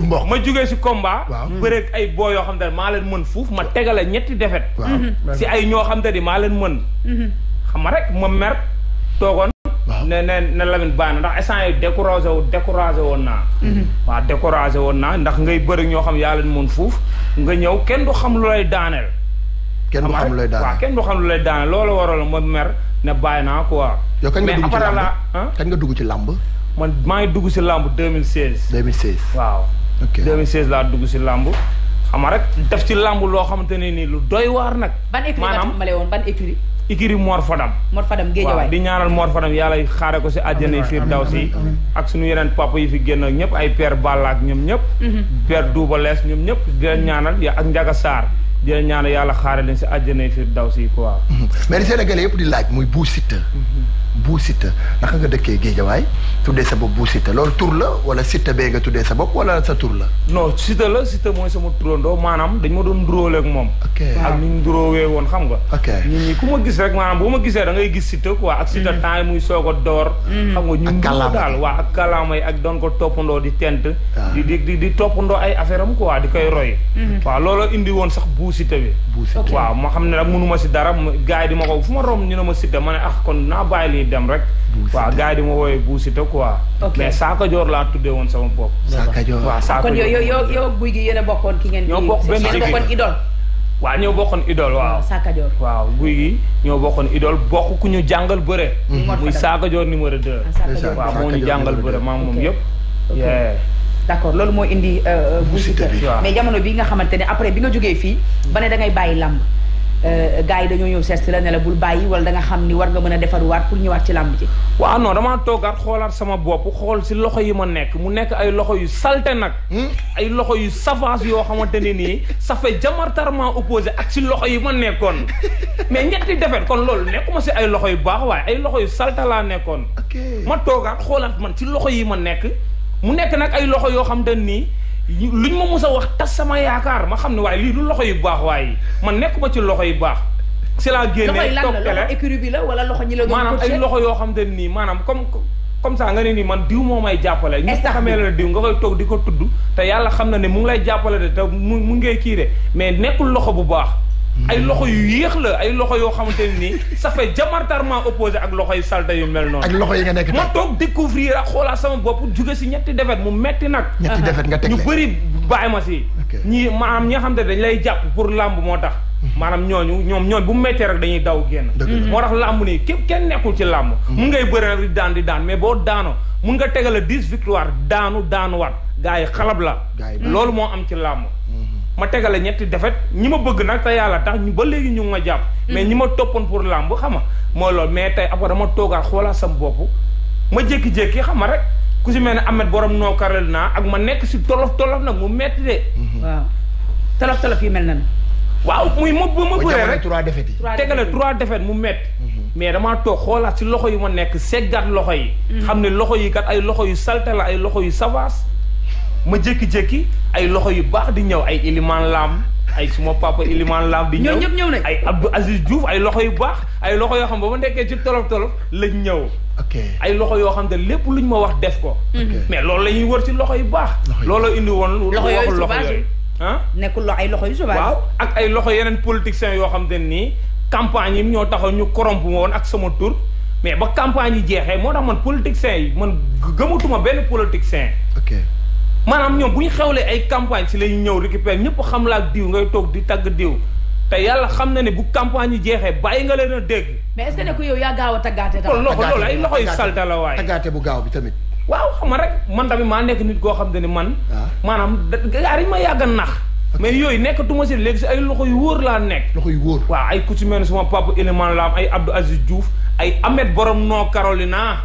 mboq ma jugee si combat. bëreeg ay boo yoo xam te ne maa leen mën fuuf ma tegale ñetti defet. si ay ñoo xam te ni maa leen mën. xam nga rek ma mer toogoon. ne Lamine bàyyi na ndax instant yi découragé woon naa. waaw découragé woon naa ndax ngay bëri ñoo xam yaa leen mën fuuf nga ñëw kenn du xam lu lay daaneel. kenn du xam lu lay daaneel waaw kenn du xam lu lay daaneel loolu waral ma mer ne bàyyi naa quoi. yow kañ nga dugg ci làmb man maa ngi dugg si làmb 2016. 2016 waaw. ok 2016 laa dugg si làmb. xam nga rek def ci làmb loo xamante ne nii lu doy waar nag. ban écurie nga tàmbale woon ban écurie. écurie Mor Fadam. Mor Fadam Géejawaay waaw di ñaanal Mor Fadam yàlla xaare ko si àjjana yi firdawsi ak suñu yeneen papa yi fi génn ak ñëpp ay père Balla ak ñoom ñëpp. père Douba Lees ñoom ñëpp di leen ñaanal ak Ndiaga Sarr di leen ñaanal yàlla xaare leen si àjjana yi firdawsi quoi. mais li Sénégalais yëpp di laaj muy Bou Siteu. Bou Siteu naka nga dëkkee Géejawaay tuddee sa bopp Bou Siteu loolu tur la wala Siteu bee nga tuddee sa bopp wala sa tur la. non Siteu la Siteu mooy sama turandoo maanaam dañ ma doon nduróoleeg moom. ak ni ñu nduróowee woon xam nga. nit ñi ku ma gis rek maanaam bu ma gisee da ngay gis Siteu quoi ak Siteu temps yi muy soog a door. xam nga ñun daal waa ak kàllaama yi ak doon ko toppandoo di tent. di toppandoo ay affaire am quoi di koy roy. waaw looloo indi woon sax Bou Siteu bi. waaw ma xam ne nag mënu ma si dara gars yi di ma ko fu ma romb ñu ne ma Siteu ma ne kon naa bàyyi lii dem rek. waaw gars yi di ma woowee Bou Siteu quoi. mais Saaka Joor laa tuddee woon sama bopp. Saaka Joor waaw Saaka Joor kon yow Guy gi yéen a bokkoon ki ngeen. ñoo bokk benn yéen a bokkoon idole. waaw ñoo bokkoon idole waaw. Saaka Joor waaw Guy gi ñoo bokkoon idole bokk ku ñu jàngal bëre. muy Saaka Joor numéro 2. waaw moo ñu jàngal bëre maa moom yëpp. d'accord loolu moo indi Bou Siteu mais jamono bi nga xamante ne après bi nga jógee fii ba ne da ngay bàyyi làmb gars yi dañoo ñëw seet si la ne la bul bàyyi wala da nga xam ni war nga mën a defaruwaat pour ñëwaat ci làmb ji. waaw non damaa toogaat xoolaat sama bopp xool si loxo yi ma nekk mu nekk ay loxo yu salte nag. ay loxo yu savage yoo xamante ne nii ça fait diamétralement opposé ak si loxo yi ma nekkoon mais ñetti defet kon loolu nekkuma si ay loxo yu baax waaye ay loxo yu salte laa nekkoon. ma toogaat xoolaat man si loxo yi ma nekk mu nekk nag ay loxo yoo xamante nii. luñ ma mus a wax tas sama yaakaar ma xam ne waaye lii du loxo yu baax waaye man nekkuma ci loxo yu baax. si laa génnee toog télé loxo écurie bi la wala loxo ñi la doon maanaam ay loxo yoo xam te nii maanaam comme ça nga ne nii man diw moo may jàppale. ñu ko xamee la diw nga koy toog di ko tudd. te yàlla xam na ne mu ngi lay jàppale de te mu ngay kii de mais nekkul loxo bu baax. ay loxo yu yéex la ay loxo yoo xamante ne nii ça fait diamétralement opposé ak loxo yu salte yu mel noonu. ak loxo yi nga nekk ma toog découvrir ak xoolaat sama bopp jóge si ñetti defet mu metti nag. ñetti defet nga teg ñu bëri bàyyi ma si. ñii maanaam ñi nga xam ne dañ lay jàpp pour làmb moo tax. maanaam ñooñu bu mettee rek dañuy daw génn. moo tax làmb nii képp kenn nekkul ci làmb. mun ngay bëri nag di daan mais boo daanoo mun nga tegale 10 victoire daanuwaat gars yi xalab la. loolu moo am ci làmb. ma tegale ñetti defet ñi ma bëgg nag te yàlla tax ñu ba léegi ñu ngi ma jàpp. mais ñi ma toppoon pour làmb xam nga mooy loolu mais tey après dama toogaat xoolaat sama bopp ma jékki-jékki xam nga rek ku si mel ne Ahmed borom noo karal naa ak ma nekk si tolof nag mu metti de. waaw tolof yi mel na. waaw muy ma bëree rek 3 défaites yi. tegale 3 défaites mu metti mais damaa toog xoolaat si loxo yu ma nekk seggaat loxo yi. xam ne loxo yi kat ay loxo yu salte la ay loxo yu savage. ma jékki-jékki ay loxo yu baax di ñëw ay Iliman Lam ay suma papa Iliman Lam di ñëw ñëpp ñëw nañ ay Abdou Aziz Diouf ay loxo yu baax ay loxo yoo xam ba ma nekkee ci tolof lañ ñëw. ay loxo yoo xam te lépp luñ ma wax def ko. mais loolu la ñuy wër ci loxo yu baax. loolu indi woon loxo yooyu nekkul ay loxo yu sauvage. waaw ak ay loxo yeneen politiciens yoo xam te nii campagne yi ñoo taxaw ñu corrompu woon ak sama tur mais ba campagne yi jeexee moo tax man politiciens yi man gëmatuma benn politicien. maanaam ñoom bu ñu xewlee ay campagne si la ñu ñëw récupérer ñëpp xam la ak diw ngay toog di tagg diw te yàlla xam na ne bu campagne yi jeexee bàyyi nga leen a dégg. mais est-ce que ne ko yow yaa gaaw a taggaate tamit. loolu ay loxo yu salte la waaye. taggaate bu gaaw bi tamit. waaw xam nga rek man tamit maa nekk nit koo xam te ne man. maanaam gaa yi ma yàgg a nax. mais yooyu nekkatuma si léegi si ay loxo yu wóor laa nekk. loxo yu wóor waaw ay ku ci mel ne suma papa Iliman Lam ay Abdou Aziz Diouf ay Ahmed borom noo Carolina.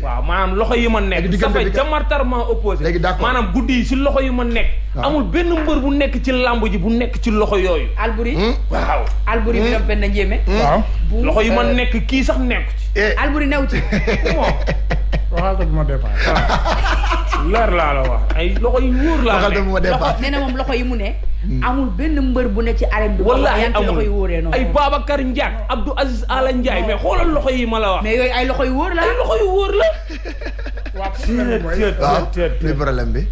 waaw maanaam loxo yi ma nekk. ça fait diamétralement opposé. maanaam guddi yi si loxo yi ma nekk. amul benn mbër bu nekk ci làmb ji bu nekk ci loxo yooyu. Alboury. waaw Alboury bi doon benn njéeme. waaw loxo yi ma nekk kii sax nekk ci. Alboury new ci. waxal ko bu ma départ. leer laa la wax ay loxo yu wóor laa waxal ko bu ma départ. nee na moom loxo yi mu ne. amul benn mbër bu ne ci arène bi. wallaahi amul loxo yu wóoree noonu. ay Babacar Ndiak Abdou Aziz Ala Ndiaye mais xoolal loxo yi ma la wax. mais yooyu ay loxo yu wóor la. ay loxo yu wóor la. waaw luy problème bi.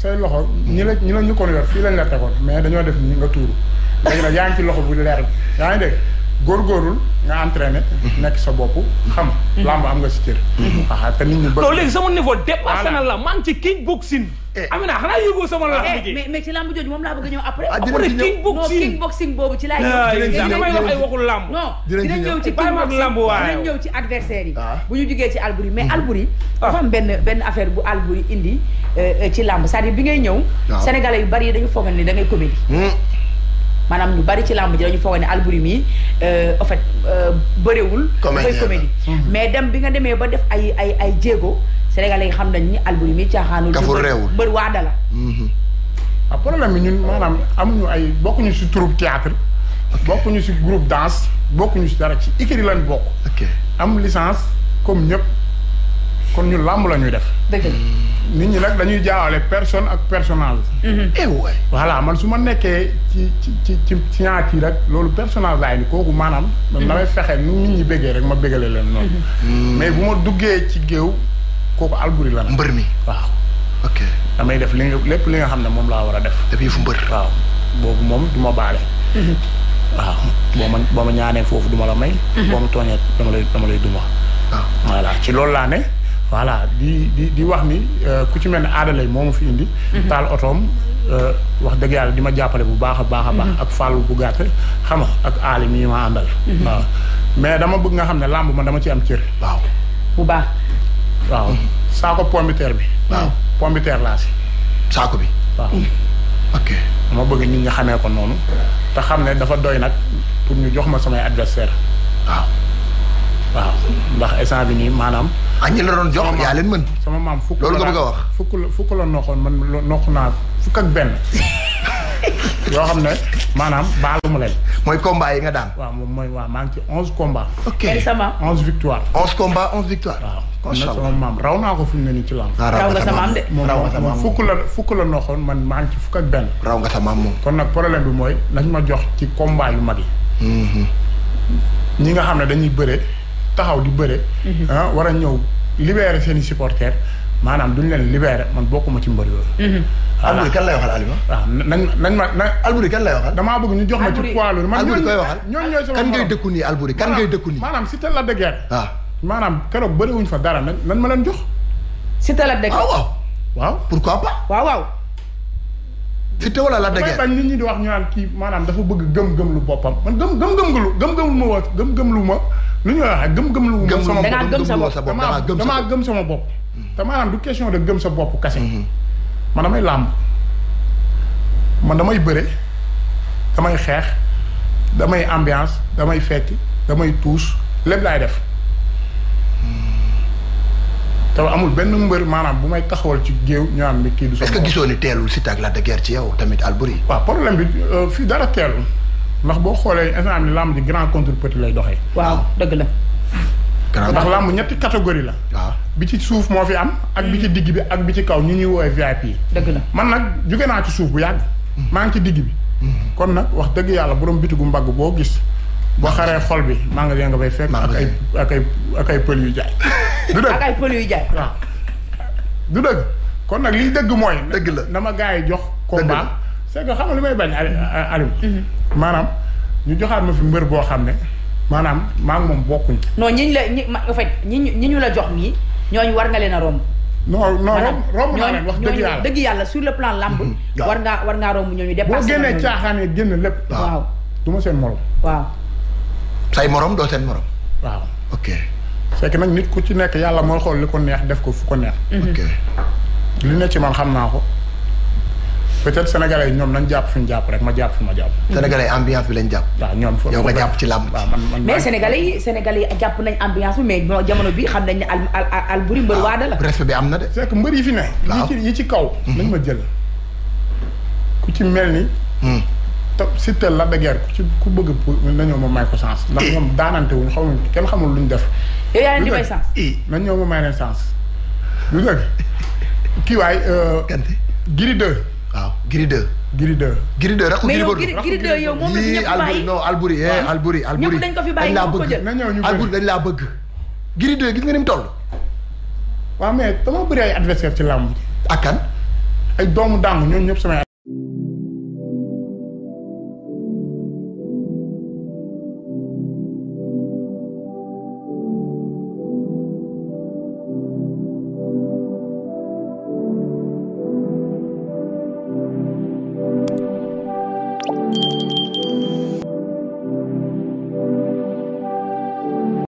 say loxo ñi la ñu ko yor fii lañ la tegoon mais dañoo def nii nga tuuru léegi nag yaa ngi ci loxo bu leer yaa ngi dégg góorgóorlul nga entraîné. nekk sa bopp xam. lamb am nga si cër. waaw te nit ñi bëgg. non léegi sama niveau dépassé na la maa ngi ci kickboxing. Amina xanaa yëgoo sama lamb ji. mais ci lamb jooju moom laa bëgg a ñëw après. après kickboxing boobu ci laay ñëw. damay wax ay waxul lamb. non dinañ ñëw ci kickboxing dinañ ñëw ci adversaire yi. bu ñu jugee ci Albouri mais Albouri. dafa am benn affaire bu Albouri indi ci lamb c'est-à-dire bi ngay ñëw. Sénégalais yu bari dañu foogal ni da ngay comédie. maanaam ñu bari ci làmb ji dañu foog ne Albouri mi en fait bëriwul. dafay comédie mais dem bi nga demee ba def ay jéego sénégalais yi xam nañ ni Albouri mi caaxaanul. kafur réewul mbër waada la. waaw problème bi ñun maanaam amuñu ay bokkuñu si troupe théâtre bokkuñu si groupe danse bokkuñu si dara ci écurie lañ bokk. am licence comme ñëpp kon ñu làmb la ñuy def. dëgg la. nit ñi nag dañuy jaawale personne ak personnage. voilà man su ma nekkee ci ñaati rek loolu personnage laay ni kooku maanaam. man damay fexe nu nit ñi bëggee rek ma bëggale leen noonu. mais bu ma duggee ci géew kooku Albouri la nag. mbër mi waaw. ok damay def lépp li nga xam ne moom laa war a def. daf fu mbër. waaw boobu moom du ma baale. waaw boo ma ñaanee foofu du ma la may. boo ma tooñee dama lay duma. waaw voilà ci loolu laa ne. voilà di wax ni ku ci mel ne aadalay moo ma fi indi. taal otoom wax dëgg yàlla di ma jàppale bu baax a baax a baax. ak Fallou bu gàtt xam nga ak aali mi ma àndal. waaw mais dama bëgg nga xam ne làmb man dama ci am cër. waaw bu baax. waaw saako pombiteer bi. waaw pombiteer laa si. saako bi. waaw. ok dama bëgg nit ñi xamee ko noonu te xam ne dafa doy nag pour ñu jox ma samay adversaire waaw. waaw ndax instant bi nii maanaam. ñi la doon jox yaa leen mën. sama maam fukk loolu nga bëgg a wax. fukk la noxoon man nox naa fukk ak benn yoo xam ne maanaam baalu ma leen. mooy combat yi nga daan. waaw moom mooy waaw maa ngi ci 11 combats. ok 11 victoires. 11 combats 11 victoires. waaw macha allah sama maam raw naa ko fi mu ne nii ci lamb. raw nga sa maam de. raw nga sa maam moom fukk la noxoon man maa ngi ci fukk ak benn. raw nga sa maam moom. kon nag problème bi mooy nañ ma jox ci combat yu mag yi. ñi nga xam ne dañuy bëre taxaw di bëre. war a ñëw libérer seen i supporters maanaam duñ leen libérer man bokkuma ci mbër yooyu. Albouri kan lay waxal Alima. waaw nañ ma Albouri kan lay waxal. damaa bëgg ñu jox ma ci poids lourd. man Albouri koy waxal ñooñu ñooy sama kan ngay dëkku nii Albouri kan ngay dëkku nii. maanaam si tel la de guerre. waaw maanaam keroog bëriwuñ fa dara nañ ma leen jox. si tel la de guerre. waaw waaw pourquoi pas. waaw. Siteu wala Lac de Guiers. bañ nit ñi di wax ñu naan kii maanaam dafa bëgg gëm-gëm lu boppam man gëm-gëm lu ma wax gëm-gëm lu ma lu ñu waxee gëm-gëm lu ma sama dangaa gëm sa bopp damaa gëm sama bopp te maanaam du question de gëm sa bopp kese man damay làmb man damay bëre damay xeex damay ambiance damay fecc damay tuus lépp laay def te amul benn mbër maanaam bu may taxawal ci géew ñu naan mi kii du. est-ce que gisoo ni teelul Siteu ak Lac de Guiers ci yow tamit Albouri. waaw problème bi fii dara teelul ndax boo xoolee instant bi làmb ji grand contre petit lay doxee. waaw dëgg la. ndax làmb ñetti catégorie la. waaw bi ci suuf moo fi am. ak bi ci digg bi ak bi ci kaw ñu ñuy woowee VIP. dëgg la man nag jóge naa ci suuf bu yàgg. maa ngi ci digg bi. kon nag wax dëgg yàlla borom bitigu mbagg boo gis. boo xaree xol bi magasin nga bay fekk. ak ay pël yu jaay. du dëgg ak ay pël yu jaay. waaw du dëgg kon nag liy dëgg mooy. dëgg la na ma gars yi jox. combat c'est que xam nga li may bañ Alim. maanaam ñu joxaat ma fi mbër boo xam ne maanaam maa ngi moom bokkuñ. non ñi ñu la jox nii ñooñu war nga leen a romb. non romb naa leen wax dëgg yàlla dëgg yàlla sur le plan lamb. war ngaa romb ñooñu dépassé. boo génnee caaxaanee génn lépp. waaw du ma seen morom. waaw. say morom doo seen morom. waaw ok. c'est que nag nit ku ci nekk yàlla mooy xool li ko neex def ko fu ko neex. ok li ne ci man xam naa ko peut-être sénégalais yi ñoom nañ jàpp fi ñu jàpp rek ma jàpp fi ma jàpp. sénégalais ambiance bi lañ jàpp. waaw ñoom foofu yow nga jàpp ci làmb. waaw man mais sénégalais yi jàpp nañ ambiance bi mais jamono bi xam nañ ne Albouri mbër waada la. respect bi am na de. c'est que mbër yi fi ne. yi ci kaw. nañ ma jël ku ci mel ni. te Siteu Lac de Guiers ku bëgg nañoo ma may ko sens. ndax ñoom daanante wuñ xamuñ kenn xamul luñ def. yow yaa leen di may sens. nañ ñoo ma may leen sens. lu dëgg kii waay. Kanté Gris 2. waaw Gris 2. Gris 2. Gris 2 rakku Gris Bordeaux. mais Gris 2 yow moom la fi ñëpp bàyyi. non Albouri Albouri. ñëpp dañ ko fi bàyyi dañ laa ko bëgg jël. na ñëw ñu Albouri dañ laa bëgg. Gris 2 gis nga ni mu toll. waaw mais dama bëri ay adversaire ci làmb ji. ak kan. ay doomu dàngu ñooñu ñëpp samay